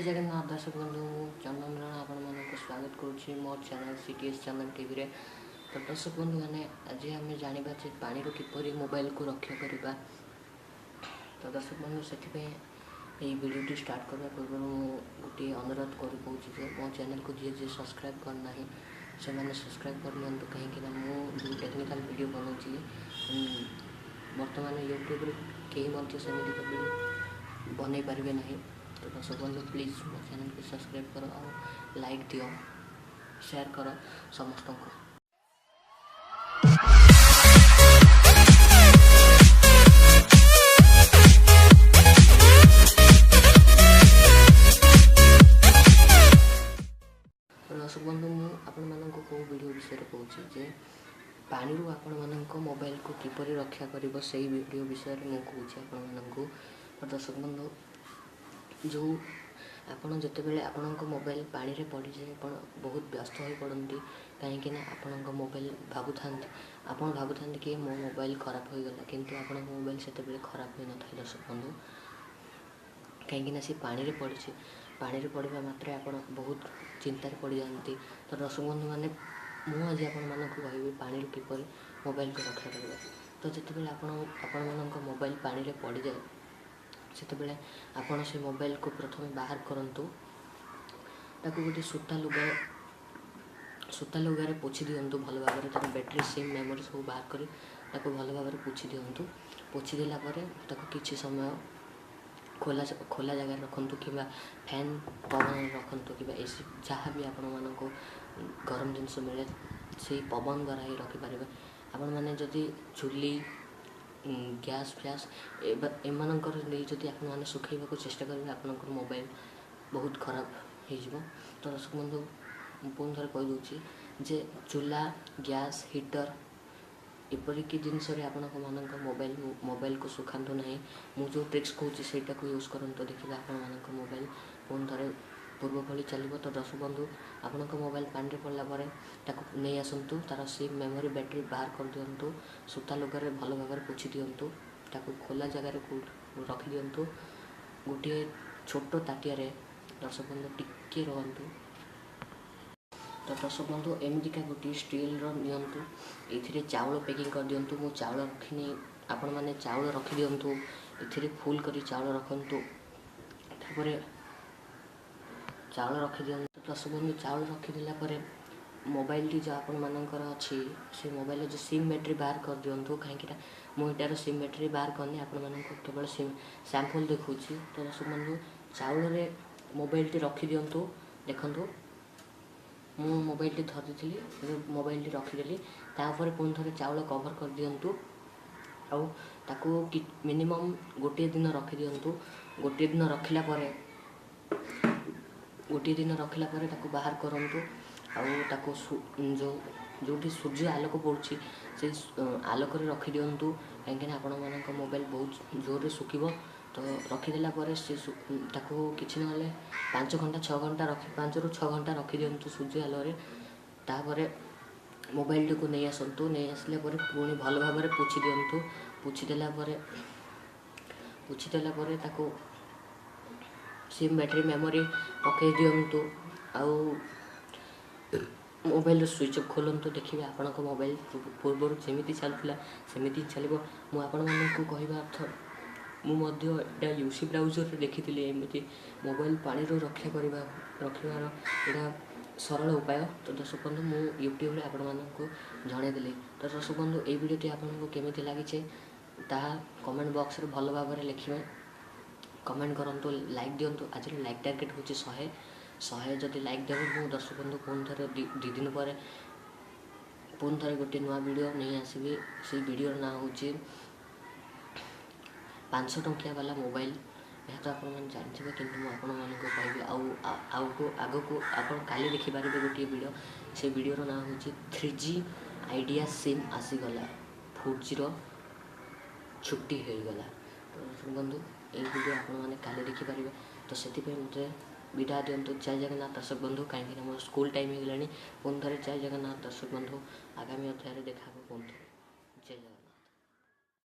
ଜଗନ୍ନାଥ ଦର୍ଶକ ବନ୍ଧୁ, ମୁଁ ଚନ୍ଦନ ରାଣା ଆପଣମାନଙ୍କୁ ସ୍ୱାଗତ କରୁଛି ମୋ ଚ୍ୟାନେଲ୍ CTS ଚନ୍ଦନ ଟିଭିରେ। ତ ଦର୍ଶକ ବନ୍ଧୁମାନେ, ଆଜି ଆମେ ଜାଣିବା ଯେ ପାଣିରୁ କିପରି ମୋବାଇଲକୁ ରକ୍ଷା କରିବା। ତ ଦର୍ଶକ ବନ୍ଧୁ, ସେଥିପାଇଁ ଏଇ ଭିଡ଼ିଓଟି ଷ୍ଟାର୍ଟ କରିବା ପୂର୍ବରୁ ମୁଁ ଗୋଟିଏ ଅନୁରୋଧ କରି କହୁଛି ଯେ ମୋ ଚ୍ୟାନେଲକୁ ଯିଏ ଯିଏ ସବସ୍କ୍ରାଇବ୍ କରିନାହିଁ ସେମାନେ ସବସ୍କ୍ରାଇବ୍ କରିନିଅନ୍ତୁ, କାହିଁକିନା ମୁଁ ଯେଉଁ ଟେକ୍ନିକାଲ୍ ଭିଡ଼ିଓ ବନାଉଛି ବର୍ତ୍ତମାନ ୟୁଟ୍ୟୁବରେ କେହି ମଧ୍ୟ ସେମିତିକା ଭିଡ଼ିଓ ବନେଇ ପାରିବେ ନାହିଁ। ତ ଦର୍ଶକ ବନ୍ଧୁ, ପ୍ଲିଜ୍ ମୋ ଚ୍ୟାନେଲକୁ ସବସ୍କ୍ରାଇବ୍ କର ଆଉ ଲାଇକ୍ ଦିଅ, ସେୟାର କର ସମସ୍ତଙ୍କୁ। ଦର୍ଶକ ବନ୍ଧୁ, ମୁଁ ଆପଣମାନଙ୍କୁ କେଉଁ ଭିଡ଼ିଓ ବିଷୟରେ କହୁଛି ଯେ ପାଣିରୁ ଆପଣମାନଙ୍କ ମୋବାଇଲକୁ କିପରି ରକ୍ଷା କରିବ, ସେଇ ଭିଡ଼ିଓ ବିଷୟରେ ମୁଁ କହୁଛି ଆପଣମାନଙ୍କୁ। ଦର୍ଶକ ବନ୍ଧୁ, ଯେଉଁ ଆପଣ ଯେତେବେଳେ ଆପଣଙ୍କ ମୋବାଇଲ ପାଣିରେ ପଡ଼ିଯାଏ ଆପଣ ବହୁତ ବ୍ୟସ୍ତ ହୋଇପଡ଼ନ୍ତି, କାହିଁକିନା ଆପଣଙ୍କ ମୋବାଇଲ ଭାବୁଥାନ୍ତି, ଆପଣ ଭାବୁଥାନ୍ତି କି ମୋ ମୋବାଇଲ ଖରାପ ହୋଇଗଲା, କିନ୍ତୁ ଆପଣଙ୍କ ମୋବାଇଲ ସେତେବେଳେ ଖରାପ ହୋଇନଥାଏ ଦର୍ଶକ ବନ୍ଧୁ, କାହିଁକିନା ସେ ପାଣିରେ ପଡ଼ିଛି। ପାଣିରେ ପଡ଼ିବା ମାତ୍ରେ ଆପଣ ବହୁତ ଚିନ୍ତାରେ ପଡ଼ିଯାଆନ୍ତି। ତ ଦର୍ଶକ ବନ୍ଧୁମାନେ, ମୁଁ ଆଜି ଆପଣମାନଙ୍କୁ କହିବି ପାଣିରୁ କିପରି ମୋବାଇଲକୁ ରକ୍ଷା କରିବା। ତ ଯେତେବେଳେ ଆପଣମାନଙ୍କ ମୋବାଇଲ ପାଣିରେ ପଡ଼ିଯାଏ ସେତେବେଳେ ଆପଣ ସେ ମୋବାଇଲକୁ ପ୍ରଥମେ ବାହାର କରନ୍ତୁ, ତାକୁ ଗୋଟେ ସୂତା ଲୁଗାରେ ପୋଛି ଦିଅନ୍ତୁ ଭଲ ଭାବରେ। ତା'ର ବ୍ୟାଟେରୀ, ସିମ୍, ମେମୋରି ସବୁ ବାହାର କରି ତାକୁ ଭଲ ଭାବରେ ପୋଛି ଦିଅନ୍ତୁ। ପୋଛି ଦେଲା ପରେ ତାକୁ କିଛି ସମୟ ଖୋଲା ଜାଗାରେ ରଖନ୍ତୁ କିମ୍ବା ଫ୍ୟାନ୍ ପବନରେ ରଖନ୍ତୁ କିମ୍ବା ଏସି, ଯାହା ବି ଆପଣମାନଙ୍କୁ ଗରମ ଜିନିଷ ମିଳେ ସେଇ ପବନ ଦ୍ୱାରା ହିଁ ରଖିପାରିବେ। ଆପଣମାନେ ଯଦି ଚୁଲି, ଗ୍ୟାସ୍ ଫ୍ୟାସ୍ ଏମାନଙ୍କର ନେଇ ଯଦି ଆପଣମାନେ ଶୁଖାଇବାକୁ ଚେଷ୍ଟା କରିବେ ଆପଣଙ୍କର ମୋବାଇଲ ବହୁତ ଖରାପ ହେଇଯିବ। ତ ଦର୍ଶକ ବନ୍ଧୁ, ମୁଁ ପୁଣି ଥରେ କହିଦେଉଛି ଯେ ଚୁଲା, ଗ୍ୟାସ୍, ହିଟର୍ ଏପରିକି ଜିନିଷରେ ଆପଣମାନଙ୍କ ମୋବାଇଲକୁ ଶୁଖାନ୍ତୁ ନାହିଁ। ମୁଁ ଯେଉଁ ଟ୍ରିକ୍ସ କହୁଛି ସେଇଟାକୁ ୟୁଜ୍ କରନ୍ତୁ, ଦେଖିବେ ଆପଣମାନଙ୍କ ମୋବାଇଲ ପୁଣି ଥରେ ପୂର୍ବ ଭଳି ଚାଲିବ। ତ ଦର୍ଶକ ବନ୍ଧୁ, ଆପଣଙ୍କ ମୋବାଇଲ ପାଣିରେ ପଡ଼ିଲା ପରେ ତାକୁ ନେଇ ଆସନ୍ତୁ, ତା'ର ସିମ୍, ମେମୋରି, ବ୍ୟାଟେରୀ ବାହାର କରିଦିଅନ୍ତୁ, ସୂତା ଲୁଗାରେ ଭଲ ଭାବରେ ପୋଛି ଦିଅନ୍ତୁ, ତାକୁ ଖୋଲା ଜାଗାରେ ରଖିଦିଅନ୍ତୁ ଗୋଟିଏ ଛୋଟ ତାଟିଆରେ। ଦର୍ଶକ ବନ୍ଧୁ, ଟିକେ ରୁହନ୍ତୁ। ତ ଦର୍ଶକ ବନ୍ଧୁ, ଏମିତିକା ଗୋଟିଏ ଷ୍ଟିଲ୍ର ନିଅନ୍ତୁ, ଏଥିରେ ଚାଉଳ ପ୍ୟାକିଂ କରିଦିଅନ୍ତୁ। ମୁଁ ଚାଉଳ ରଖିନି, ଆପଣମାନେ ଚାଉଳ ରଖିଦିଅନ୍ତୁ, ଏଥିରେ ଫୁଲ୍ କରି ଚାଉଳ ରଖନ୍ତୁ। ତାପରେ ଚାଉଳ ରଖିଦିଅନ୍ତୁ। ଦର୍ଶକ ବନ୍ଧୁ, ଚାଉଳ ରଖିଦେଲା ପରେ ମୋବାଇଲଟି ଯେଉଁ ଆପଣମାନଙ୍କର ଅଛି ସେ ମୋବାଇଲର ଯେଉଁ ସିମ୍ ବ୍ୟାଟେରୀ ବାହାର କରିଦିଅନ୍ତୁ, କାହିଁକିନା ମୁଁ ଏଇଟାର ସିମ୍ ବ୍ୟାଟେରୀ ବାହାର କରିନି, ଆପଣମାନଙ୍କୁ କେବଳ ସିମ୍ ସାମ୍ପଲ୍ ଦେଖାଉଛି। ତ ଦର୍ଶକ ବନ୍ଧୁ, ଚାଉଳରେ ମୋବାଇଲଟି ରଖିଦିଅନ୍ତୁ। ଦେଖନ୍ତୁ, ମୁଁ ମୋବାଇଲଟି ଧରିଥିଲି, ଏବେ ମୋବାଇଲଟି ରଖିଦେଲି। ତାପରେ ପୁଣି ଥରେ ଚାଉଳ କଭର୍ କରିଦିଅନ୍ତୁ ଆଉ ତାକୁ ମିନିମମ୍ ଗୋଟିଏ ଦିନ ରଖିଦିଅନ୍ତୁ। ଗୋଟିଏ ଦିନ ରଖିଲା ପରେ ତାକୁ ବାହାର କରନ୍ତୁ ଆଉ ତାକୁ ଯେଉଁଠି ସୂର୍ଯ୍ୟ ଆଲୋକ ପଡ଼ୁଛି ସେଇ ଆଲୋକରେ ରଖିଦିଅନ୍ତୁ, କାହିଁକିନା ଆପଣମାନଙ୍କ ମୋବାଇଲ ବହୁତ ଜୋରରେ ଶୁଖିବ। ତ ରଖିଦେଲା ପରେ ସେ ତାକୁ କିଛି ନହେଲେ 5 ଘଣ୍ଟା 6 ଘଣ୍ଟା ରଖି, 5ରୁ 6 ଘଣ୍ଟା ରଖିଦିଅନ୍ତୁ ସୂର୍ଯ୍ୟ ଆଲୋକରେ। ତାପରେ ମୋବାଇଲଟିକୁ ନେଇ ଆସନ୍ତୁ। ନେଇ ଆସିଲା ପରେ ପୁଣି ଭଲ ଭାବରେ ପୋଛି ଦିଅନ୍ତୁ। ପୋଛି ଦେଲା ପରେ ତାକୁ ସିମ୍, ବ୍ୟାଟେରୀ, ମେମୋରି ପକାଇ ଦିଅନ୍ତୁ ଆଉ ମୋବାଇଲର ସୁଇଚ୍ ଅଫ୍ ଖୋଲନ୍ତୁ। ଦେଖିବେ ଆପଣଙ୍କ ମୋବାଇଲ ପୂର୍ବରୁ ଯେମିତି ଚାଲୁଥିଲା ସେମିତି ହିଁ ଚାଲିବ। ମୁଁ ଆପଣମାନଙ୍କୁ କହିବା ଅର୍ଥ, ମୁଁ ମଧ୍ୟ ଏଇଟା ୟୁସି ବ୍ରାଉଜରରେ ଦେଖିଥିଲି, ଏମିତି ମୋବାଇଲ ପାଣିରୁ ରକ୍ଷା କରିବା ରଖିବାର ଏଇଟା ସରଳ ଉପାୟ। ତ ଦର୍ଶକ ବନ୍ଧୁ, ମୁଁ ୟୁଟ୍ୟୁବରେ ଆପଣମାନଙ୍କୁ ଜଣାଇଦେଲି। ତ ଦର୍ଶକ ବନ୍ଧୁ, ଏଇ ଭିଡ଼ିଓଟି ଆପଣଙ୍କୁ କେମିତି ଲାଗିଛି ତାହା କମେଣ୍ଟ ବକ୍ସରେ ଭଲ ଭାବରେ ଲେଖିବେ, କମେଣ୍ଟ କରନ୍ତୁ, ଲାଇକ୍ ଦିଅନ୍ତୁ। ଆଜିର ଲାଇକ୍ ଟାର୍ଗେଟ୍ ହେଉଛି 100। 100 ଯଦି ଲାଇକ୍ ଦେବେ, ମୁଁ ଦର୍ଶକ ବନ୍ଧୁ ପୁଣି ଥରେ 2 ଦିନ ପରେ ପୁଣି ଥରେ ଗୋଟିଏ ନୂଆ ଭିଡ଼ିଓ ନେଇ ଆସିବି। ସେଇ ଭିଡ଼ିଓର ନାଁ ହେଉଛି 500 ଟଙ୍କିଆ ବାଲା ମୋବାଇଲ। ଏହା ତ ଆପଣମାନେ ଜାଣିଥିବେ, କିନ୍ତୁ ମୁଁ ଆପଣମାନଙ୍କୁ କହିବି ଆଉ ଆଗକୁ ଆପଣ କାଲି ଦେଖିପାରିବେ ଗୋଟିଏ ଭିଡ଼ିଓ। ସେ ଭିଡ଼ିଓର ନାଁ ହେଉଛି 3G idea sim ଆସିଗଲା, 4Gର ଛୁଟି ହୋଇଗଲା। ତ ବନ୍ଧୁ, ଏଇ ଭିଡ଼ିଓ ଆପଣମାନେ କାଲି ଦେଖିପାରିବେ। ତ ସେଥିପାଇଁ ମୋତେ ବିଦାୟ ଦିଅନ୍ତୁ। ଜୟ ଜଗନ୍ନାଥ ଦର୍ଶକ ବନ୍ଧୁ, କାହିଁକିନା ମୋର ସ୍କୁଲ ଟାଇମ୍ ହେଇଗଲାଣି। ପୁଣି ଥରେ ଜୟ ଜଗନ୍ନାଥ ଦର୍ଶକ ବନ୍ଧୁ, ଆଗାମୀ ଅଧ୍ୟାୟରେ ଦେଖା ହେବ ପୁଣି ଥରେ। ଜୟ ଜଗନ୍ନାଥ।